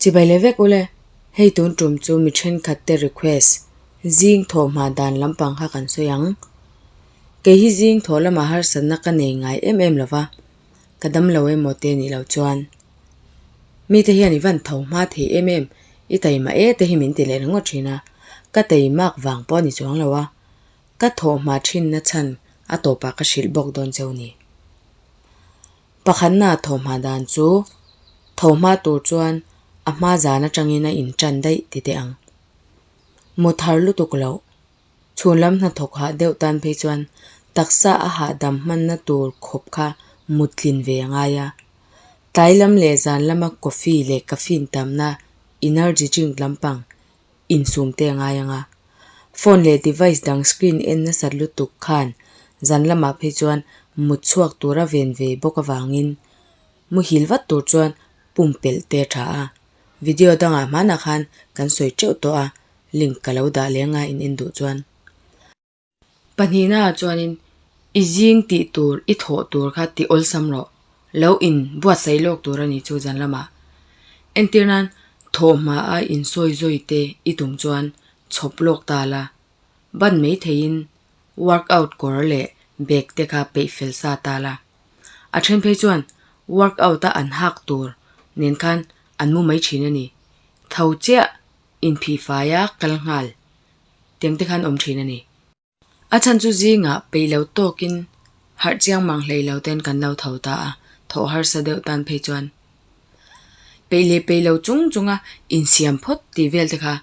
Chibai leh vek ule, hei tun tum chu mi thenkhat te request zing thawh hma dan lampang kha kan sawi ang. Kei hi zing thawh lamah harsatna ka nei ngai em em lova, ka dam lo emaw te nih loh chuan. Mite hian i van tho hma thei em em, i taima e te hi min ti leh ringawt thin a, ka teimak vang pawh a ni chuang lo a, ka thawh hma thinna chhan a tawpah ka hrilh bawk dawn cheu ni. Pakhatna thawhhma dan chu thawhhma tur chuan a hma zan atangin a intan daih ti teh ang. Mu thar lutuk loh, chhun lam hnathawk hah deuh tan phei chuan taksa a hahdam hmanna tur khawp kha mut tlin ve a ngai a. Tlai lam leh zan lama coffee leh caffeine tamna energy drink lampang insum te a ngai ang a. Phone leh device dang screen en nasat lutuk khan zan lamah phei chuan mut chhuak tura ven ve bawk avangin muhil vat tur chuan pumpelh te a tha a. Video dangah hmanah khan kan sawi teuh tawh a, link ka lo dah leng a in en duh chuan. Pahnihnaah chuanin i zing tih tur, i thawh tur kha ti awlsam rawh. Lo in buatsaih lawk tur a ni chu zan lamah. Entir nan thawhhma a insawi zawi te i tum chuan chhawp lawk ta la. Ban mai theiin workout kawr leh bag te kha peih fel sa ta la. A then phei chuan workout a an hak tur nen khan an mu mai thin a ni. Tho chiah inphihfaia kal nghal. Tiang te khan awm thin a ni. A chhan chu zingah peih lo tawkin harh chiang mang hlei lo ten kan lo tho ta a, thawh harsa deuh tan phei chuan peih leh peih lo chung chunga insiam phawt tih vel te kha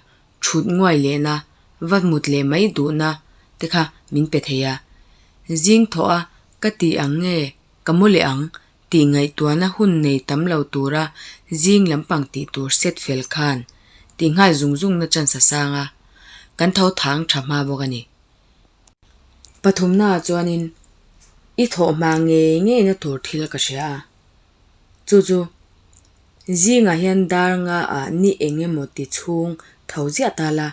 thut nguai lehna, va mut leh mai duhna te kha min pe thei a. Zing thawh a ka tih ang nge ka mu leh ang tih ngaihtuahna hun nei tam lo tura zing lampang tih tur set fel khan tih nghal zung zung na chance a sang a, kan tho thang tha hma bawk a ni. Pathumnaah chuanin i thawh hma ngei ngeina tur thil ka hria a, chu chu zingah hian dar nga ah ni eng emaw ti chhung tho ziah ta la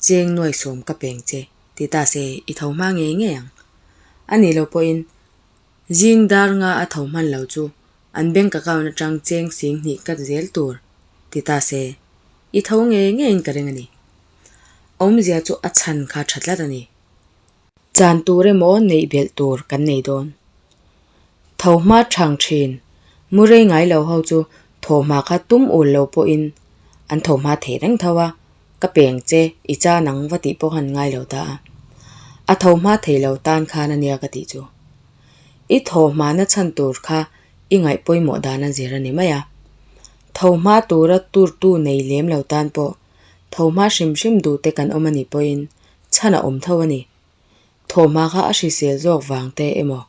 cheng nuai sawm ka peng che ti ta se i tho hma ngei ngei ang. A nih loh pawhin Zing dar nga a tho hman lo chu an bank account atang cheng sing hnih kat zel tur ti ta se, i tho ngei ngeiin ka ring a ni. Awmzia chu a chhan kha tha tlat a ni. Chan tur emaw neih belh tur kan nei dawn. Tho hma thang thin, mu rei ngai lo ho chu thaw hma kha tum ul lo pawhin an tho hma thei reng tho a, ka peng che i chan ang va tih pawh han ngai lo ta a. A tho hma thei lo tan khan a nia ka tih chu. I thaw hmana chhan tur kha i ngaih pawimawh dan a zir a ni mai a. Tho hma tura turtu nei lem lo tan pawh tho hma hrim hrim duh te kan awm a nih pawhin chhan a awm tho a ni. Thaw hma kha a hrisel zawk vang te emaw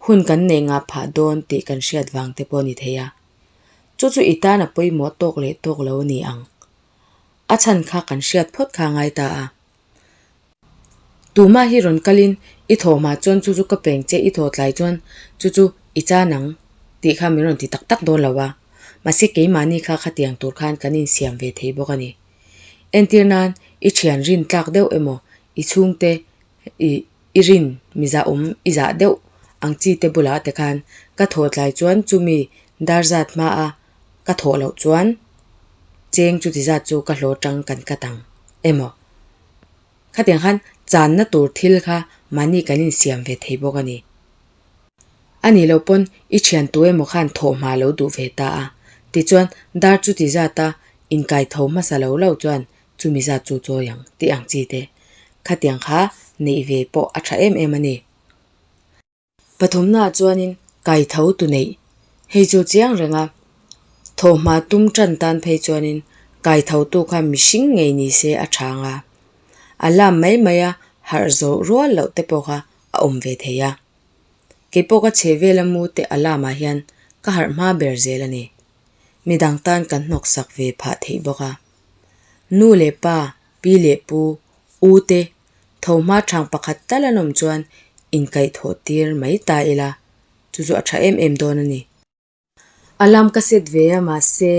hun kan neih ngah phah dawn tih kan hriat vang te pawh a ni thei a. Chu chu i tan a pawimawh tawk leh tawk lo a ni ang. A chhan kha kan hriat phawt kha a ngai ta a. Tumah hi rawn kalin i thaw hma chuan chu chu ka peng che i thaw tlai chuan chu chu i chan ang tih kha min rawn ti tak tak dawn lo a, mahse keimahni kha khatiang tur khan kan insiam ve thei bawk a ni. Entir nan i thian rin tlak deuh emaw i chhungte i i rin mi zah awm i zah deuh ang chi te bulah te khan ka thaw tlai chuan chumi dar zat hma a ka thawh loh chuan cheng chuti zat chu ka hlawh tang kan kat ang emaw. Khatiang khan channa tur thil kha mahni kan insiam ve thei bawk a ni. A nih loh pawn i thian tu emaw khan thawh hma lo duh ve ta a, tichuan dar chuti zata inkai tho hmasa lo lo chuan chumi zat chu chawi ang tih ang chi te. Khatiang kha neih ve pawh a tha em em a ni. Pathumnaah chuanin kai tho tu neih hei chu chiang reng a, thawhhma tum tan tan phei chuanin kai tho tu kha mihring ngei ni se a tha ang a, alarm mai mai a harh zawh rual loh te pawh kha a awm ve thei a. Kei pawh ka chhe vel a mu te alarm ah hian ka harh hma ber zel a ni. Midang tan kan hnawksak ve phah theih bawk a. Nu leh pa, pi leh pu, u te Tho hma thang pakhat tal an awm chuan inkaihthawh tir mai ta ila, chu chu a tha em em dawn a ni. Alarm ka set ve a mahse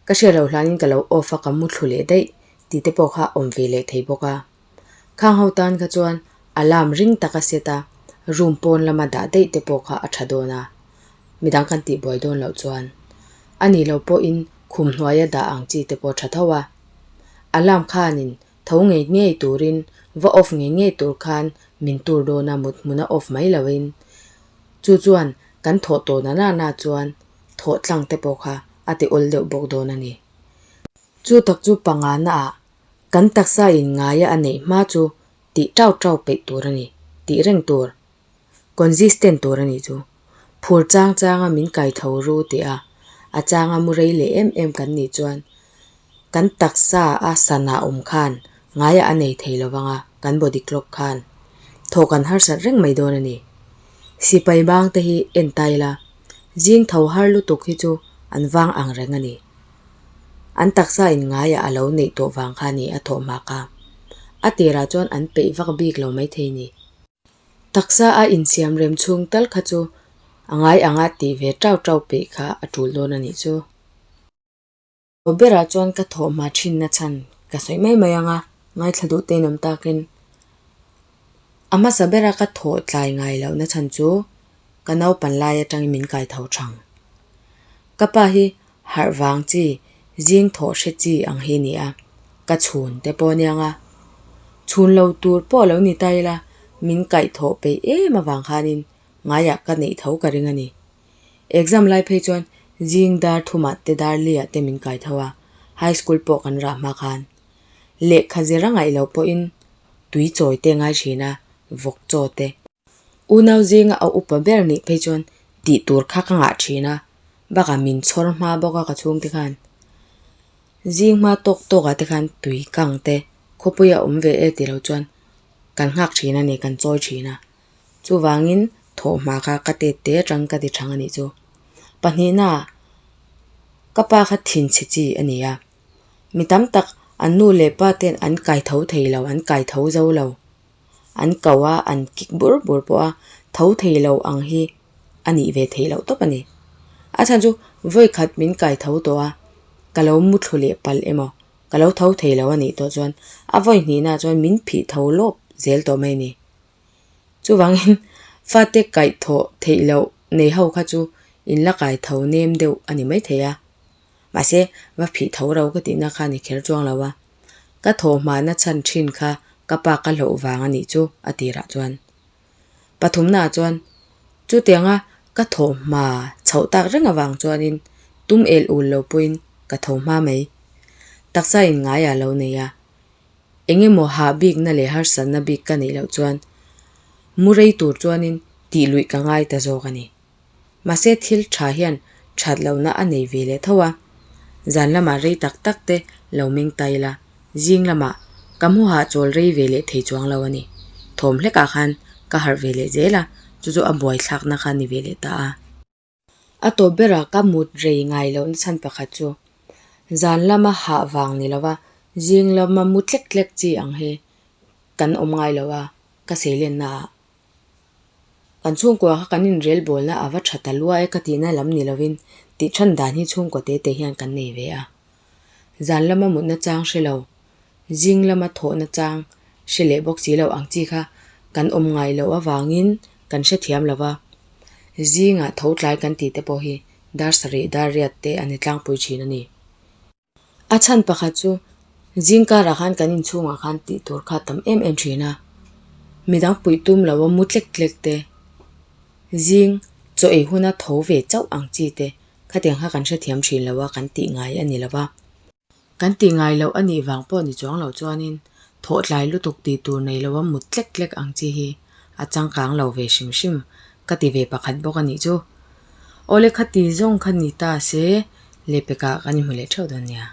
ka hriat loh hlanin ka lo off a ka mu thlu leh daih tih te pawh kha awm ve leh thei bawk a. Khang ho tan kha chuan alarm ring tak a set a, room pawn lama dah daih te pawh kha a tha dawn a, midang kan tihbuai dawn loh chuan. A nih loh pawhin. Khum hnuaia dah ang chi te pawh tha tho a. Alarm khanin tho ngei ngei turin va off ngei ngei tur khan min tur dawn a mut hmuna off mai loin. Chu chuan kan thawh tawh na na na chuan thawh tlang te pawh kha a ti awl deuh bawk dawn a ni. Chu tak chu panga naah kan taksa in ngaia a neih hma chu tih tau tau peih tur a ni, tih reng tur. Consistent tur a nih chu. Phur chang changa min kai tho ru tih a, a changa mu rei leh em em kan nih chuan kan taksa a sana awm khan ngaiah a nei thei lo vang a, kan body clock khan thawh kan harsat reng mai dawn a ni. Sipai bang te hi en ta ila, zing tho har lutuk hi chu an vang ang reng a ni. An taksa in ngaiah a lo neih tawh vang kha a ni a thawh hmak a, a tirah chuan an peih vak bik lo maithei ni. Taksa a insiam rem chhung tal kha chu a ngai anga tih ve tau tau peih kha a tul dawn a nih chu. Aw berah chuan ka thawh hma thin na chhan ka sawi mai mai ang a, ngaithla duh te in awm takin. A hmasa bera ka thawh tlai ngai loh na chhan chu ka naupan lai atangin min kai tho thang. Ka pa hi Harh vang chi, zing thawh hre chi ang hi ni a, ka chhun te pawh aniang a. Chhun lo tur pawh lo ni ta ila, min kaih thawh peih em avang khanin ngaiah ka neih tho ka ring a ni. Exam lai phei chuan zing dar thumah te dar liah te min kai tho a, high school pawh kan rah hma khan. Lehkha zir a ngaih loh pawhin tui chawi te ngai thin a, vawk chaw te. Unau zinga a upa ber nih phei chuan tih tur kha ka ngah thin a, Bakah min chhawr hma bawk a ka chhungte khan zing hma tawk tawk ah te khan tui kang te khawpui a awm ve e tih loh chuan kan nghak thin a ni kan chawi thin a chuvangin thawh hma kha ka tet te atang ka ti thang a nih chu pahnihna ah ka pa kha thinchhe chi a ni a mi tam tak an nu leh pa ten an kai tho thei lo an kai tho zo lo. An ko a, an kik bur bur pawh a, tho thei lo ang hi a nih ve theih loh tawp a ni. A chhan chu vawi khat min kai tho tawh a, ka lo mu thlu leh palh emaw, ka lo tho thei lo a nih tawh chuan a vawi hnihna chuan min phih tho lawp zel tawh mai a ni. Chuvangin fate kaih thawh theih loh nei ho kha chu in la kai tho nem deuh a ni maithei a, mahse va phih tho ro ka tihna kha a ni kher chuang lo a. Ka thawhhmahna chhan thin kha ka pa ka hlauh vang a nih chu a tirah chuan. Pathumnaah chuan chutianga ka thawhhma chhoh tak reng avang chuanin tum el ul lo pawhin ka tho hma mai. Taksa in ngaiah lo nei a, eng emaw hah bikna leh harsatna bik ka neih loh chuan mu rei tur chuanin tih luih ka ngai ta zawk a ni. Mahse thil tha hian that lohna a nei ve leh tho a, zan lamah rei tak tak te lo meng ta ila, zing lamah ka hmuhah chawl rei ve leh thei chuang lo a ni. Thawm hlekah khan ka harh ve leh zel a, chu chu a buaithlakna kha a ni ve leh ta a. A tawp berah ka mut rei ngai lohna chhan pakhat chu zan lama hah vang ni lova zing lama mu tlek tlek chi ang hi kan awm ngai lo a, ka seilennaah Kan chhungkua kha kan inrelbawlna a va tha ta lua e ka tihna lam ni lovin tih than dan hi chhungkua te te hian kan nei ve a. Zan lama mutna chang hre lo, zing lama thawhna chang hre leh bawk si lo ang chi kha kan awm ngai loh avangin kan hrethiam lo va. Zingah tho tlai kan tih te pawh hi dar sarih dar riat te a ni tlangpui thin a ni. A chhan pakhat chu zing karah khan kan inchhungah khan tih tur kha a tam em em thin a, midang puih tum lo a mu tlek tlek te, zing chaw ei huna tho ve chauh ang chi te khatiang kha kan hrethiam thin lo a, kan tih ngai a ni lo va. Kan tih ngai loh a nih vang pawh ni chuang lo chuanin thawh tlai lutuk tih tur nei lo a mut tlek tlek ang chi hi a changkang lo ve hrim hrim ka ti ve pakhat bawk a nih chu. Awle khati zawng kha ni ta se, lehpekah kan inhmu leh theuh dawn nia.